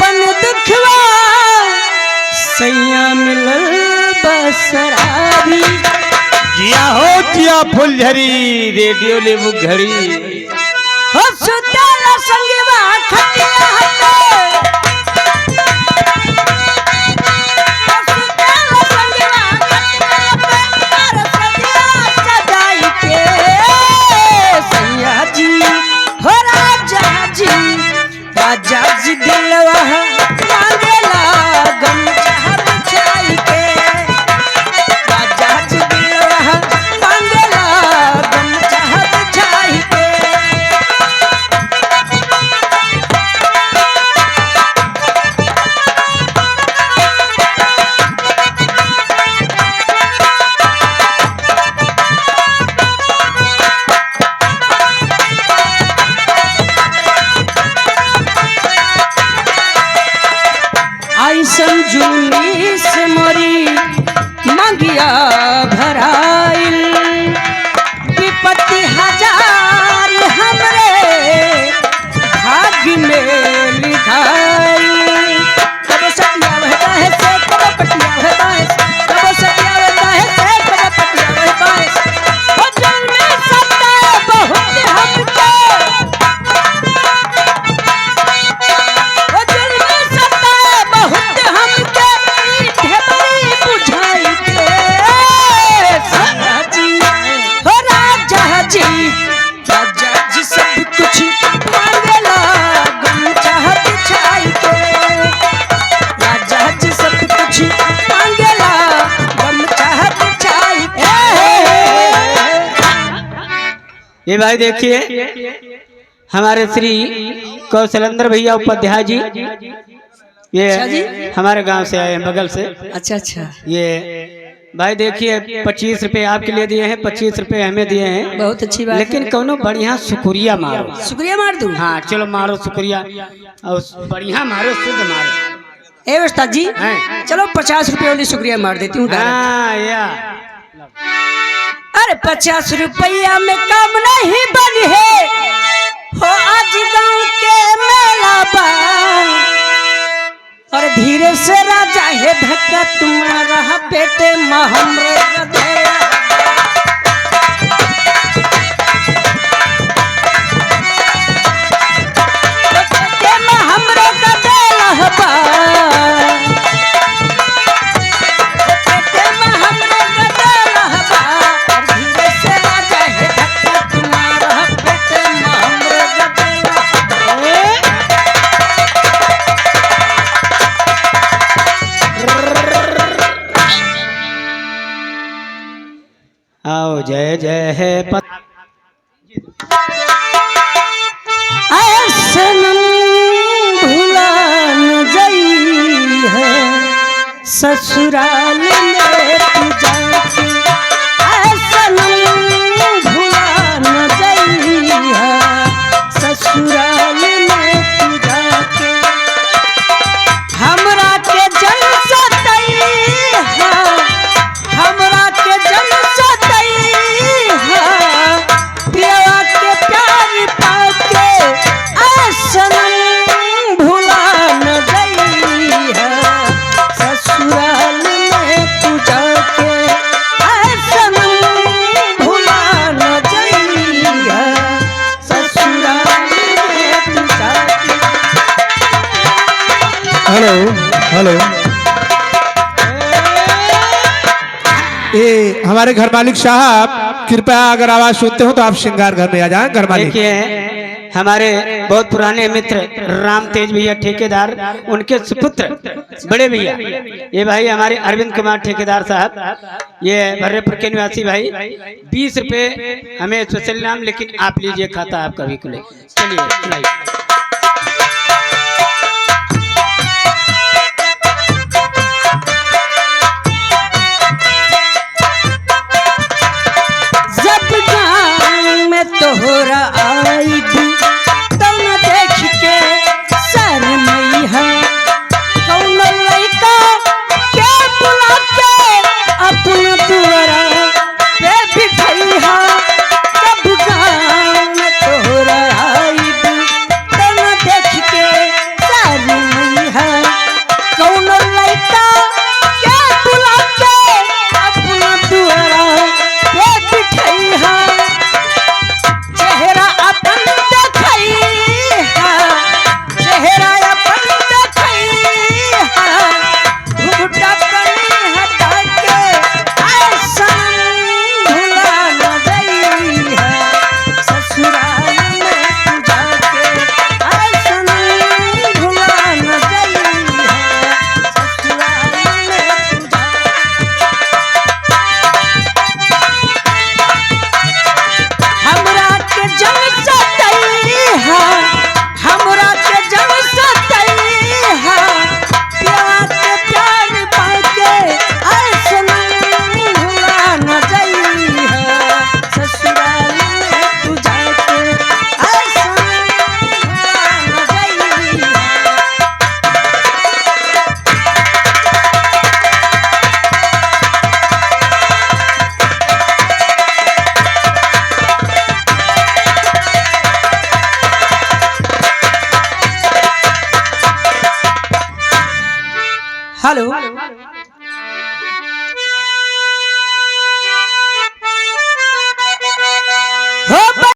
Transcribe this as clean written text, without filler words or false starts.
अपन दुखवा सैया मिलल बसरारी। जिया हो जिया फुलझरी, रेडियो लेबू घड़ी। हो सुतेला संगवा खटिया पे, हो सुतेला संगवा खटिया पे, पर सजिया सजाई के सैया जी, हो राजा जी, राजा जी दिलवा मांगेला गमछा बिछाई के, राजा जी दिलवा मांगेला गमछा बिछाई के। ऐसन जुनी से मोरी मंगिया भराइल, विपत्ति हजार हमरे भाग्य में लिखाइल। कबो सटिया बहता है से कबो पटिया बहता है, कबो सटिया बहता है से कबो पटिया बहता है। हो जुल्म सता बहुत हमके, ओ जुल्म सता बहुत हमके, ढेबरी बुझाई के सैया जी, हो राजा जी, राजा जी सब कुछ मांगेला गमछा बिछाई के, राजा जी सब कुछ मांगेला गमछा बिछाई के। ये भाई देखिए हमारे श्री कौशलेंद्र भैया उपाध्याय जी, ये अच्छा जी। हमारे गांव से आए हैं, बगल से। अच्छा अच्छा, ये भाई देखिए 25 रुपए आपके लिए दिए हैं, 25 रुपए हमें दिए हैं। बहुत अच्छी बात। लेकिन कौनो बढ़िया शुक्रिया मारो। शुक्रिया मार दूं? हाँ चलो मारो शुक्रिया, और बढ़िया मारो, शुद्ध मारो। ए उस्ताद जी, हैं। चलो 50 रुपये वाली शुक्रिया मार देती हूँ डायरेक्ट। हाँ या अरे 50 रुपया में काम नहीं बनी है, हो आज गांव के मेला बा, और धीरे से राजा है धक्का तुम्हारा बेटे हमरे गधेरा। बेटे हमरे गधेरा बा, पेटे में हमरे गदेला बा, और धीरे से राजा है धक्का तुम्हारा पेटे में हमरे गदेला। आओ जय जय है ऐसनम भुला न जई है ससुराल में तू जाके, ऐसनम भुला न जई है ससुराल में तू जाके, हमरा के जल सतई है, हमरा के जल सतई है, पियवा के प्यार पाके ऐसनम भुला न गई है ससुराल में तू जाके, ऐसनम भुला न गई है ससुराल में तू जाके। हेलो हेलो, ये हमारे घर मालिक साहब, कृपया अगर आवाज सुनते हो तो आप श्रृंगार घर में आ जाएं। घर मालिक देखिए हमारे बहुत पुराने मित्र राम तेज भैया ठेकेदार, उनके सुपुत्र बड़े भैया, ये भाई हमारे अरविंद कुमार ठेकेदार साहब, ये भर्रेपुर के निवासी भाई, 20 रुपए हमें स्पेशल नाम, लेकिन आप लीजिए खाता आपका भी खुले। चलिए सुनाइए। जब गाँव में तोहरा आई तब न देख के शरमई है, कौन लड़का के बुला के अपन दुआरा पे बिठई है। जब गाँव में तोहरा आई तब हेलो।